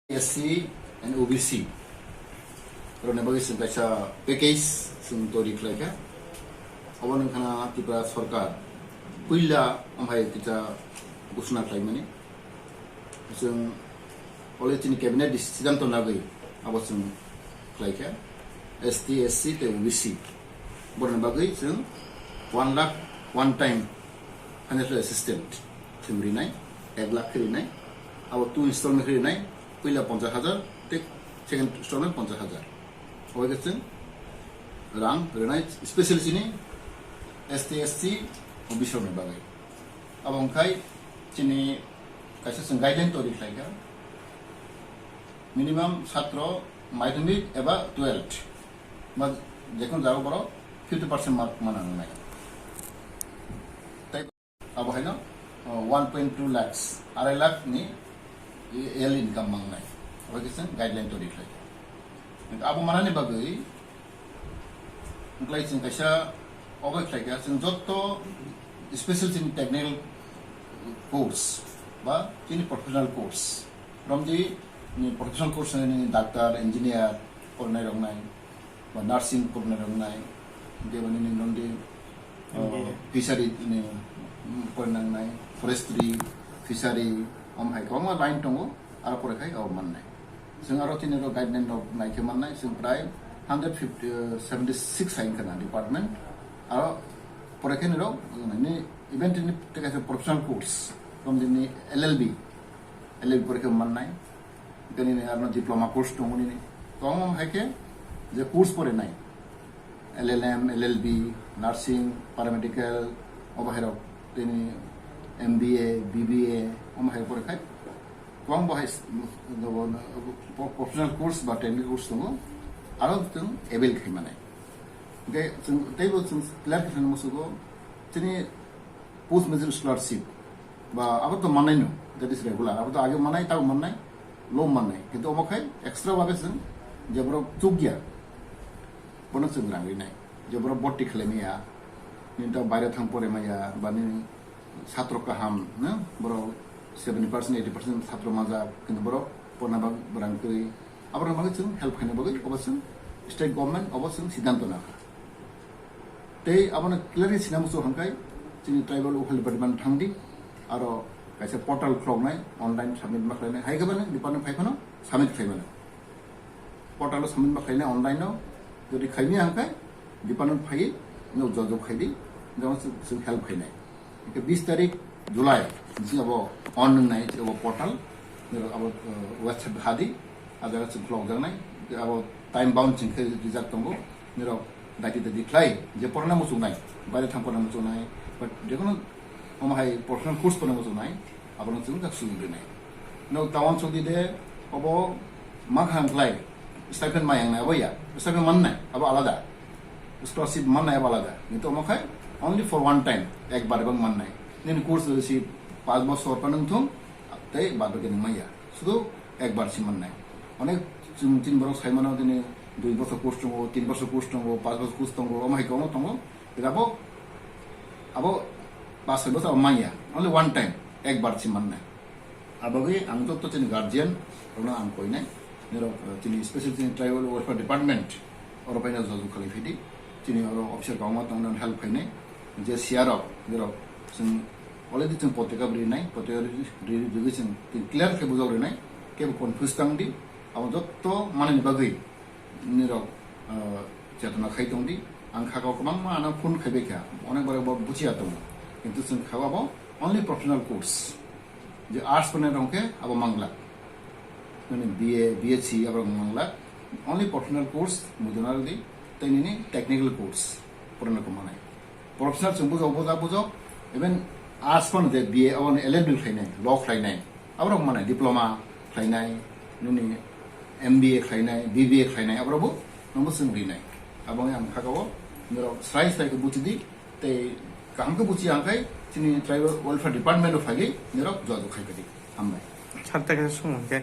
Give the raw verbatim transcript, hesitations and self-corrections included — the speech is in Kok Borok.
S C and O B C rokni bagwi chwng kaisa package chwng toiri khlaikha. Obo wngkhana Tripura Sarkar puila amhai kisa ghoshona khlaimani. Chwng already chini cabinet siddhanto nagwi abo chwng khlaikha, S T, S C tei O B C. Borokni bagwi chwng one lakh one time financial assistance chwng rinai, ek lakh khe rinai, abo two installment khe rinai, puila ponchash hajar tei second installment ponchash hajar. Obo khe chwng rang rinai special chini S T, S C, O B C rokni bagwi. Abo wngkhai chini kaisa chwng guideline toiri khlaikha, minimum satro madhyamik eba twelfth ba jekun jaga borok fifty percent mark mana nangnai. Tei abo haino, uh, one point two lakhs, arai lakh ni yearly income mangnai. Abo khe chwng guideline toiri khlaikha. Abo manani bagwi wngkhlai chwng kaisa obo khlaikha, chwng jotto special chini technical course ba chini professional course, romdi ni professional course ni doctor, engineer, porinai rok nai, ba nursing porinai rok nai, hingke bini ni romdi, uh, fishery ni, mm, porinai nai, forestry, fishery, om hai kwbangma line tongo, aro pore khai abo mannai. Chwng aro tini rok guideline rok naikhe mannai, chwng prai hundred fifty, uh, seventy six hai wngkha na department. Aro pore khe nirok, ni event ni tei kaisa professional course, romdi ni L L B, L L B pore khe mannai. Tei nini aro diploma course tongo nini. Tong hai khe je course pore nai. L L M, L L B, nursing, paramedical, obo hai rok tini M B A, B B A, omo hai pore khai. Kwbang bo hai s-, bo, bo, professional course ba technical course tongo. Aro chwng avail khai mane. Hingke chwng teibo chwng clear khai musugo. Chini post matric scholarship ba abo to manai no, that is regular, abo to age manai, tabo manai, lo manai, kintu omo khai extra babe chwng je borok chukya, bono chwng rang rinai, je borok boti khlai maya, nini to baire thang pore maya, ba nini satro kaham, no? Borok seventy percent, eighty percent satro manjak, kintu borok porna bagwi rang kwrwi, aborok bagwi chwng help khaina bagwi obo chwng state government obo chwng siddhanto nakha. Tei abono clearly sina muchung hwnkhai chini tribal welfare department thangdi, aro kaisa portal khuloknai, online submit ma khlainai, hai khe bani department phai phano submit khlai mano. Portal o submit ma khlainai online o, jodi khaimya hwnkhai department phai no jojok khaidi, jabo chwng help khainai. Hingke bis tarik July, bising abo on wngnai, abo portal, abo, uh, website hadi, a jaga chwng khulokjaknai, abo time bound chwng khe rijak tongo, nirok daiti daiti khlai, je porna muchungnai, baire thang porna muchungnai, but jekono omo hai professional course porna muchungnai, abono chwng jak sujung rinai. No tawan chokdi de, obo ma khang khlai, stipend ma yangnai, abo ya, stipend mannai, abo alada. Scholarship mannai abo alada. Kintu omo khai only for one time, ekbar bang mannai. Nini course si panch bosor pa nung thung, tei bad baki nung maya. Sudu ekbar si mannai. Onek chwng tin borok sai mano tini dui bosor course tongo, tin bosor course tongo, panch bosor course tongo, omo hai kwbangma tongo. Abo, abo pas soi bosor abo manya. Only one time, ekbar si mannai. Abagwi ang jotto chini guardian rokno ang koinai, nirok, eh, chini special chini tribal welfare department oro paina jojok khalai phidi, chini oro officer kwbangma tongna help khainai, je C R rok, nirok chwng already chwng potrika rinai, potrika ri-, ri-, rigwi chwng chwng clear khe bujok rinai, kebo confuse tang di, abo jotto manani bagwi nirok, ah, chetona khai tongdi. Ang khakao kwbangma ano phone khaibai kha, onek bar bo buchiya tongo, kintu chwng khakao abo only professional course, je arts pone rong khe abo mangla, nini B A, B S C abo mangla, only professional course mujuna rwdi, tei nini technical course purana ko manai. Professional chwng bujok, bujak bujok, even arts pon je B A, abo L L B khlainai, law khlainai, aborok manai diploma khlainai, nini M B A khlainai, B B A khlainai, aborok bo nangbo chwng rinai. Abo wngya ang khakao, norok srai srai khe buchidi, tei kaham khe buchiya hwnkhai chini tribal welfare department o phaiwi norok jojok khai pedi. Hambai. Sarte khe sung hwnkhe.